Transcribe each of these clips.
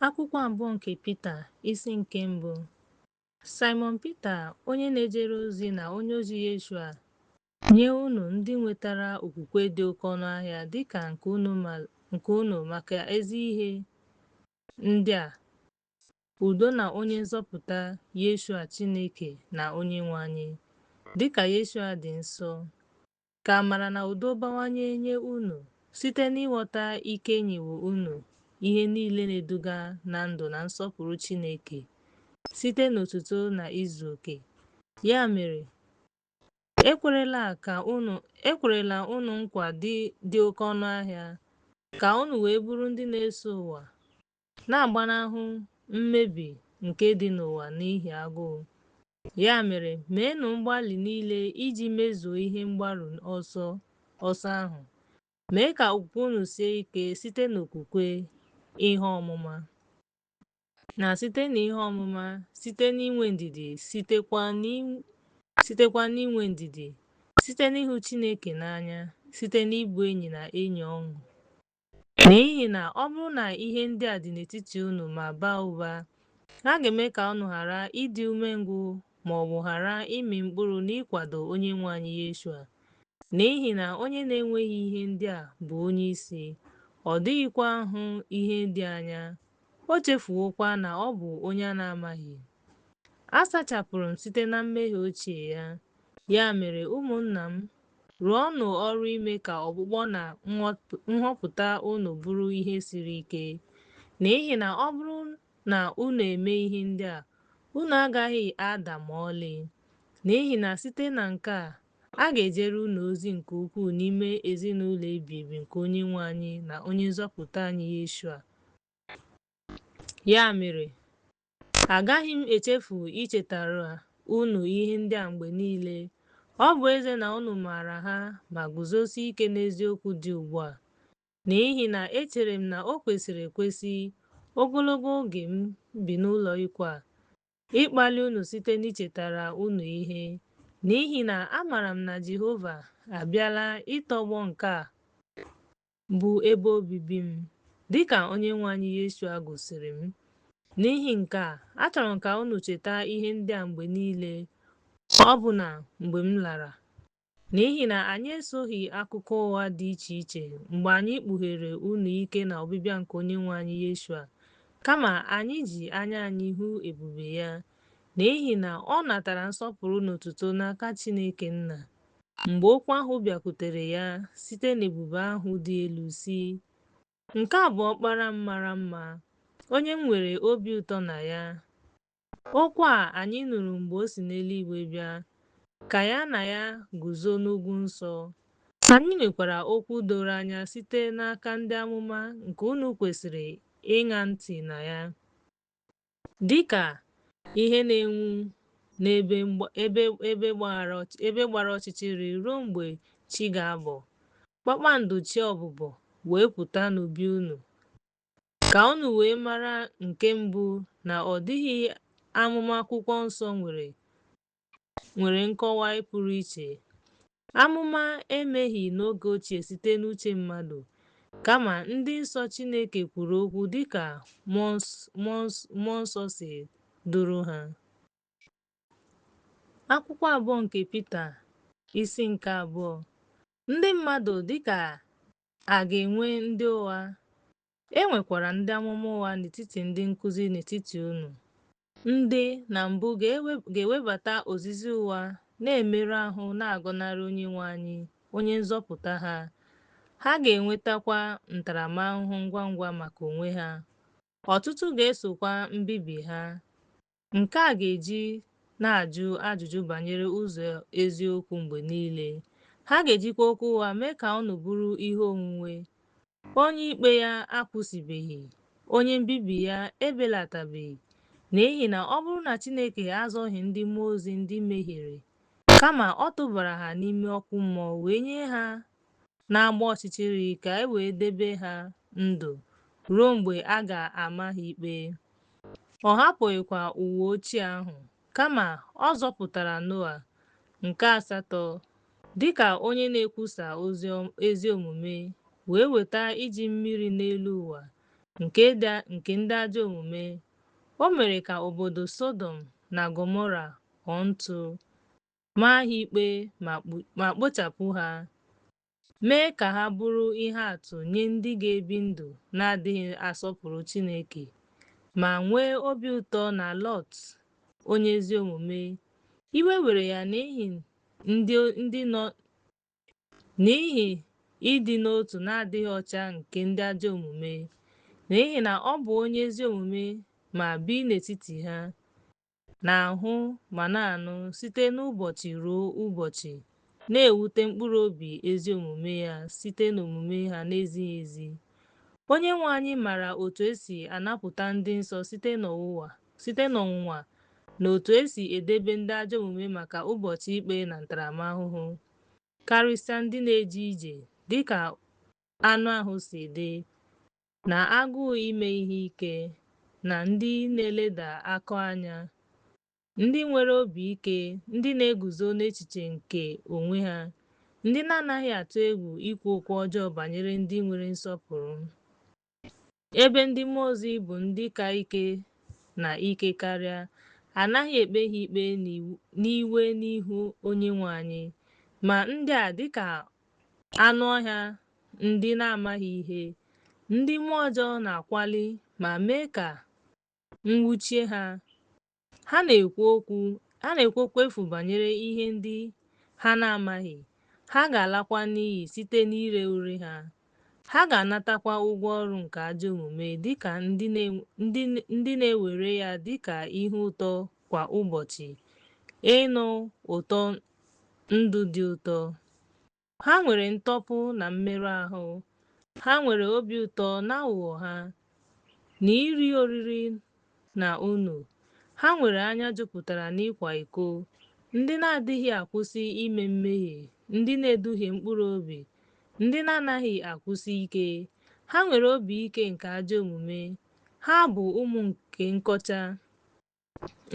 Akwụkwọ abụọ nke Pita, isi nke mbụ. Saimọn Pita, onye na-ejere ozi na onyeozi Yeshua, nye unu ndị nwetara okwukwe dị oke ọnụahịa dịka nke unu maka ezi ihe ndị a, udo na onye nzọpụta Yeshua Chineke na Onyenwe anyị, dịka Yeshua dị nsọ. Ka amara na udo bawanye nye unu, site n'ịghọta ike enyewo unu ihe niile na-eduga na ndụ na nsọpụrụ Chineke, site n'otuto na izu oke. Ya mere, ekwerela unu nkwa dị oke ọnụ ahịa, ka unu wee bụrụ ndị na-eso ụwa, na-agbanahụ mmebi nke dị n'ụwa n'ihi agụụ. Ya mere, meenụ mgbalị niile iji mezuo ihe mgbaru ọsọ ọsọ ahụ. Mee ka okwukwe unu sie ike site n'okwukwe, ihe ọmụma. Na site n'ihe ọmụma, site n'inwe ndidi, sitekwa n'inwe ndidi, site n'ịhụ Chineke n'anya, site n'ịbụ enyi na enyi ọṅụ. N'ihi na ọ bụrụ na ihe ndị a dị n'etiti unu ma baa ụba, ha ga-eme ka unu ghara ịdị umengwụ ma ọ bụ ghara ịmị mkpụrụ n'ịkwado Onyenwe anyị Yeshua. N'ihi na onye na-enweghị ihe ndị a bụ onye isi, ọ dịghịkwa ahụ ihe dị anya, o chefuwokwa na ọ bụ onye a na-amaghị. A sachapụrụ m site na mmehie ochie ya. Ya mere, ụmụnna m, rụọnụ ọrụ ime ka ọkpụkpọ na nhọpụta unu bụrụ ihe siri ike. N'ihi na ọ bụrụ na unu eme ihe ndị a, unu agaghị ada ma ọlị. N'ihi na site na nke a, a ga-ejere unu ozi nke ukwuu n'ime ezinụlọ ebi ebi nke Onyenwe anyị na Onye Nzọpụta anyị Yeshua. Ya mere, agaghị m echefu ichetara unu ihe ndị a mgbe niile, ọ bụ ezie na unu maara ha ma guzosie ike n'eziokwu dị ugbu a. N'ihi na echere m na o kwesịrị ekwesị, ogologo oge m bi n'ụlọ ikwu a, ịkpali unu site n'ichetara unu ihe, n'ihi na amaara m na Jehova abịala ịtọgbọ nke a bụ ebe obibi m, dịka Onyenwe anyị Yeshua gosiri m. N'ihi nke a, achọrọ m ka unu cheta ihe ndị a mgbe niile, ọbụna mgbe m lara. N'ihi na anyị esoghị akụkọ ụgha dị iche iche mgbe anyị kpughere unu ike na ọbịbịa nke Onyenwe anyị Yeshua, kama anyị ji anya anyị hụ ebube ya. N'ihi na ọ natara nsọpụrụ na otuto n'aka Chineke Nna, mgbe okwu ahụ bịakwutere ya site n'ebube ahụ dị elu, sị, Nke a bụ ọkpara m mara mma, onye m nwere obi ụtọ na ya. Okwu a anyị nụrụ mgbe o si n'eluigwe bịa, ka ya na ya guzo n'ugwu nsọ. Anyị nwekwara okwu doro anya site n'aka ndị amụma nke unu kwesịrị ịṅa ntị na ya. Dị ka ihe na-enwu n'ebe ebe gbara ọchịchịrị ruo mgbe chi ga-abọ, kpakpando chi ọbụbọ wee pụta n'ubi unu, ka unu wee mara nke mbụ na ọ dịghị amụma akwụkwọ nsọ nwere nkọwa pụrụ iche. Amụma emeghị n'oge ochie site n'uche mmadụ, kama ndị nsọ Chineke kwuru okwu dịka Mmụọ Nsọ si duru ha. Akwụkwọ abụọ nke Pita, isi nke abụọ. Ndị mmadụ dịka a ga-enwe ndị ụgha, E nwekwara ndị amụma ụgha n'etiti ndị nkuzi n'etiti unu, ndị, na mbụ, ga-ewebata ozizi ụgha na-emerụ ahụ na-agọnarị Onyenwe anyị, Onye Nzọpụta ha, ha ga-enwetakwa ntaramahụhụ ngwa ngwa maka onwe ha. Ọtụtụ ga-esokwa mbibi ha. Nke a ga-eji na-ajụ ajụjụ banyere ụzọ eziokwu mgbe niile, ha ga-ejikwa okwu ụgha mee ka unu bụrụ ihe onwunwe. Onye ikpe ya akwụsịbeghị, onye mbibi ya ebelatabeghị, n'ihi na ọ bụrụ na Chineke azọghị ndị mmụọ ozi ndị mehiere, kama ọ tụbara ha n'ime ọkụ mmụọ wee nye ha n'agbụ ọchịchịrị ka e wee debe ha ndụ ruo mgbe a ga-ama ha ikpe. Ọ hapụghịkwa ụwa ochie ahụ, kama ọ zọpụtara Noa, nke asatọ, dị ka onye na-ekwusa ezi omume, wee weta iju mmiri n'elu ụwa. nke ndị ajọ omume. O mere ka obodo Sọdọm na Gọmọra ghọọ ntụ, maa ha ikpe ma kpochapụ ha, mee ka ha bụrụ ihe atụ nye ndị ga-ebi ndụ na-adịghị asọpụrụ Chineke, ma nwee obi ụtọ na Lọt onye ezi omume. Iwe were ya n'ihi ịdị n'otu na-adịghị ọcha nke ndị ajọ omume, n'ihi na ọ bụ onye ezi omume ma bi n'etiti ha, na-ahụ ma na-anụ site n'ụbọchị ruo ụbọchị, na-ewute mkpụrụ obi ezi omume ya site n'omume ha na-ezighị ezi. Onyenwe anyị maara otu e si anapụta ndị nsọ site n'ọnwụnwa na otu e si edebe ndị ajọ omume maka ụbọchị ikpe na ntaramahụhụ, karịsịa ndị na-eje ije dị ka anụ ahụ si dị, na agụụ ime ihe ike, na ndị na-eleda akụ anya, ndị nwere obi ike, ndị na-eguzo n'echiche nke onwe ha, ndị na-anaghị atụ egwu ikwu okwu ọjọọ banyere ndị nwere nsọpụrụ. Ebe ndị mmụọ ozi bụ ndị ka ike na ike karịa, anaghị ekpe ha ikpe n'iwe n'ihu Onyenwe anyị. Ma ndị a dịka anụ ọhịa ndị na-amaghị ihe, ndị mmụọ ọjọọ na-akwali ma mee ka nwụchie ha. Ha na-ekwu okwu efu banyere ihe ndị ha na-amaghị, ha ga-alakwa n'iyi site n'ire ure ha. Ha ga-anatakwa ụgwọ ọrụ nke ajọ omume dịka ndị na-ewere ya dịka ihe ụtọ kwa ụbọchị, ịnụ ụtọ ndụ dị ụtọ. Ha nwere ntụpọ na mmerụ ahụ, ha nwere obi ụtọ n'aghụghọ ha, na iri oriri na unu. Ha nwere anya jupụtara n'ịkwa iko, ndị na-adịghị akwụsị ime mmehie, ndị na-eduhie mkpụrụ obi, ndị na-anaghị akwụsị ike. Ha nwere obi ike nke ajọ omume. Ha bụ ụmụ nke nkọcha,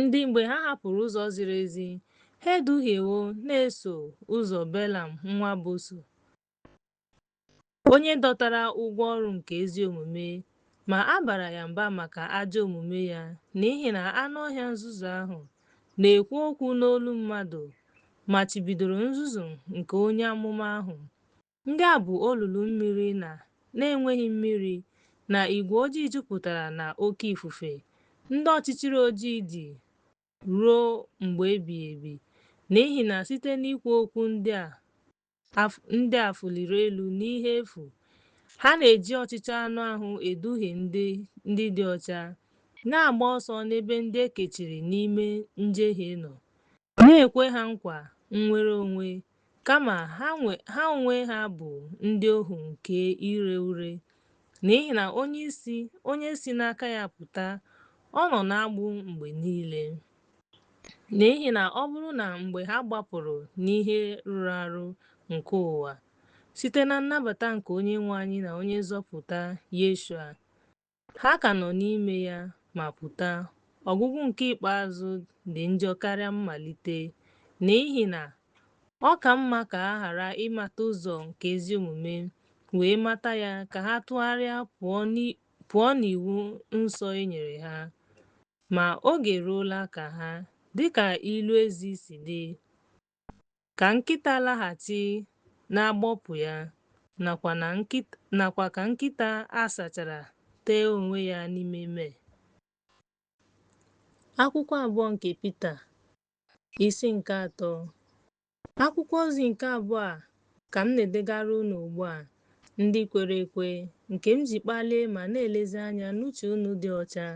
ndị mgbe ha hapụrụ ụzọ ziri ezi, ha eduhiewo na-eso ụzọ Belam nwa Boso, onye dọtara ụgwọ ọrụ nke ezi omume, ma a bara ya mba maka ajọ omume ya, n'ihi na anụ ọhịa nzuzu ahụ na-ekwu okwu n'olu mmadụ, machibidoro nzuzu nke onye amụma ahụ. Ndị a bụ olulu mmiri na-enweghị mmiri, na igwe ojii jupụtara na oke ifufe, ndị ọchịchịrị ojii dị ruo mgbe ebighị ebi, n'ihi na site n'ikwu okwu ndị a fụliri elu n'ihe efu, ha na-eji ọchịchọ anụ ahụ eduhie ndị dị ọcha, na-agba ọsọ n'ebe ndị e kechiri n'ime njehie nọ, na-ekwe ha nkwa nnwere onwe, kama ha onwe ha bụ ndị ohu nke ire ure, n'ihi na onye si n'aka ya pụta, ọ nọ n'agbụ mgbe niile. N'ihi na ọ bụrụ na mgbe ha gbapụrụ n'ihe rụrụ arụ nke ụwa, site na nnabata nke Onyenwe anyị na Onye nzọpụta Yeshua, ha ka nọ n'ime ya ma pụta, ọgwụgwụ nke ikpeazụ dị njọ karịa mmalite, n'ihi na ọ ka mma ka ha ghara ịmata ụzọ nke ezi omume wee mata ya ka ha tụgharịa pụọ n'iwu nsọ e nyere ha. Ma oge eruola ka ha, dịka ilu ezi si dị, ka nkịta laghachi n'agbọpụ ya, nakwa ka nkịta a sachara tee onwe ya n'ime ime. Akwụkwọ abụọ nke Pita, isi nke atọ. Akwụkwọ ozi nke abụọ a ka m na-edegara unu ugbu a, ndị kwere ekwe, nke m ji kpalie ma na-elezi anya n'uche unu dị ọcha,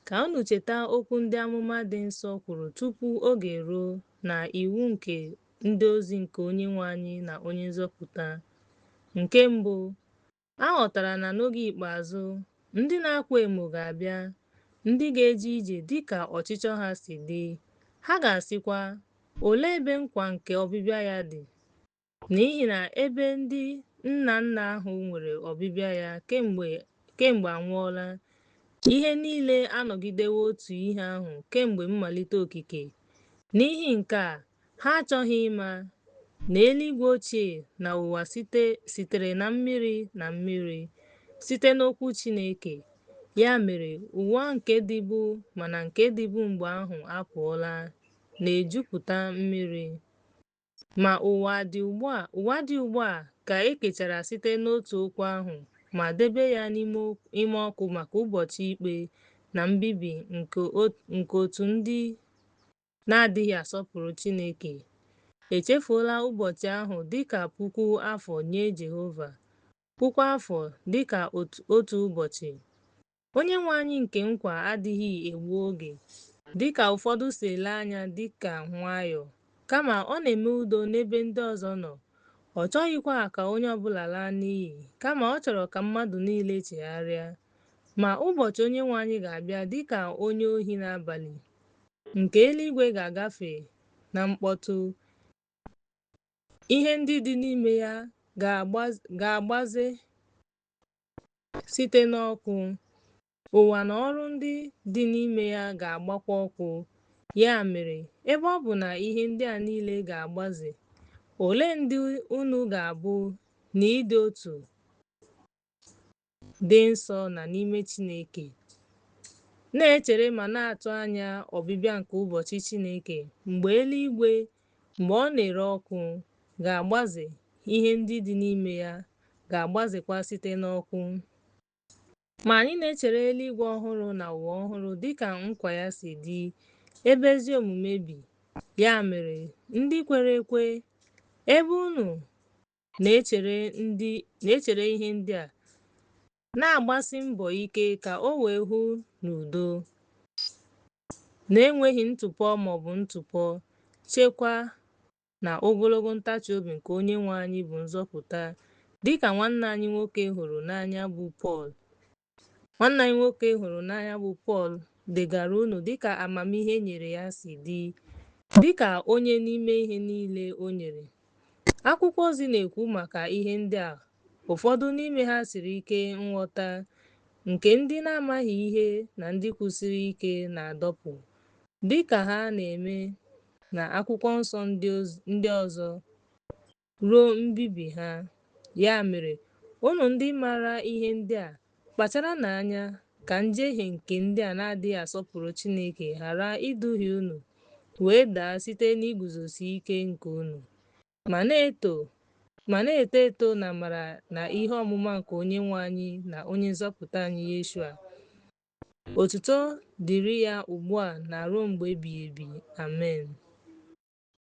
ka unu cheta okwu ndị amụma dị nsọ kwuru tupu oge eruo na iwu nke ndị ozi nke Onyenwe anyị na Onye Nzọpụta. Nke mbụ, a ghọtara na n'oge ikpeazụ, ndị na-akwa emo ga-abịa, ndị ga-eje ije dị ka ọchịchọ ha si dị. Ha ga-asịkwa, Olee ebe nkwa nke ọbịbịa ya dị? N'ihi na ebe ndị nna nna ahụ nwere ọbịbịa ya kemgbe anwụọla, ihe niile anọgidewo otu ihe ahụ kemgbe mmalite okike. N'ihi nke a, ha achọghị ịma na eluigwe ochie na ụwa sitere na mmiri na mmiri, site n'okwu Chineke. Ya mere, ụwa nke dịbu mana nke dịbu mgbe ahụ apụọla, na-ejupụta mmiri. Ma ụwa dị ugbu a ka e kechara site n'otu okwu ahụ, ma debe ya n'ime ọkụ maka ụbọchị ikpe na mbibi nke otu ndị na-adịghị asọpụrụ Chineke. Echefuola ụbọchị ahụ dị ka puku afọ nye Jehova, puku afọ dị ka otu ụbọchị. Onyenwe anyị nke nkwa adịghị egbu oge, dị ka ụfọdụ si ele anya dị ka nwayọọ, kama ọ na-eme udo n'ebe ndị ọzọ nọ, ọ chọghịkwa ka onye ọbụla laa n'iyi, kama ọ chọrọ ka mmadụ niile chegharịa. Ma ụbọchị Onyenwe anyị ga-abịa dị ka onye ohi n'abalị, nke eluigwe ga-agafe na mkpọtụ, ihe ndị dị n'ime ya ga-agbaze site n'ọkụ, ụwa na ọrụ ndị dị n'ime ya ga-agbakwa ọkụ. Ya mere, ebe ọ bụ na ihe ndị a niile ga-agbaze, olee ndị unu ga-abụ n'ịdị otu dị nsọ na n'ime Chineke, na-echere ma na-atụ anya ọbịbịa nke ụbọchị Chineke, mgbe eluigwe, mgbe ọ na-ere ọkụ, ga-agbaze, ihe ndị dị n'ime ya ga-agbazekwa site n'ọkụ? Ma anyị na-echere eluigwe ọhụrụ na ụwa ọhụrụ dịka nkwa ya si dị, ebe ezi omume bi. Ya mere, ndị kwere ekwe, ebe unu na-echere ihe ndị a, na-agbasi mbọ ike ka o wee hụ n'udo, na-enweghị ntụpọ maọbụ ntụpọ, chekwa na ogologo ntachi obi nke Onyenwe anyị bụ nzọpụta, dịka nwanne anyị nwoke hụrụ n'anya bụ Pọl nwanne anyị nwoke hụrụ n'anya bụ Pọl degara unu dịka amamihe e nyere ya si dị, dịka onye n'ime ihe niile o nyere. Akwụkwọ ozi na-ekwu maka ihe ndị a, ụfọdụ n'ime ha siri ike nghọta, nke ndị na-amaghị ihe na ndị kwusiri ike na-adọpụ, dị ka ha na-eme na akwụkwọ nsọ ndị ọzọ, ruo mbibi ha. Ya mere, unu ndị maara ihe ndị a, kpacharanụ anya ka njehie nke ndị a na-adịghị asọpụrụ Chineke ghara iduhie unu wee daa site n'iguzosi ike nke unu, ma na-eto eto n'amara na ihe ọmụma nke Onyenwe anyị na Onye nzọpụta anyị Yeshua. Otuto dịrị ya ugbu a na ruo mgbe ebighị ebi. Amen.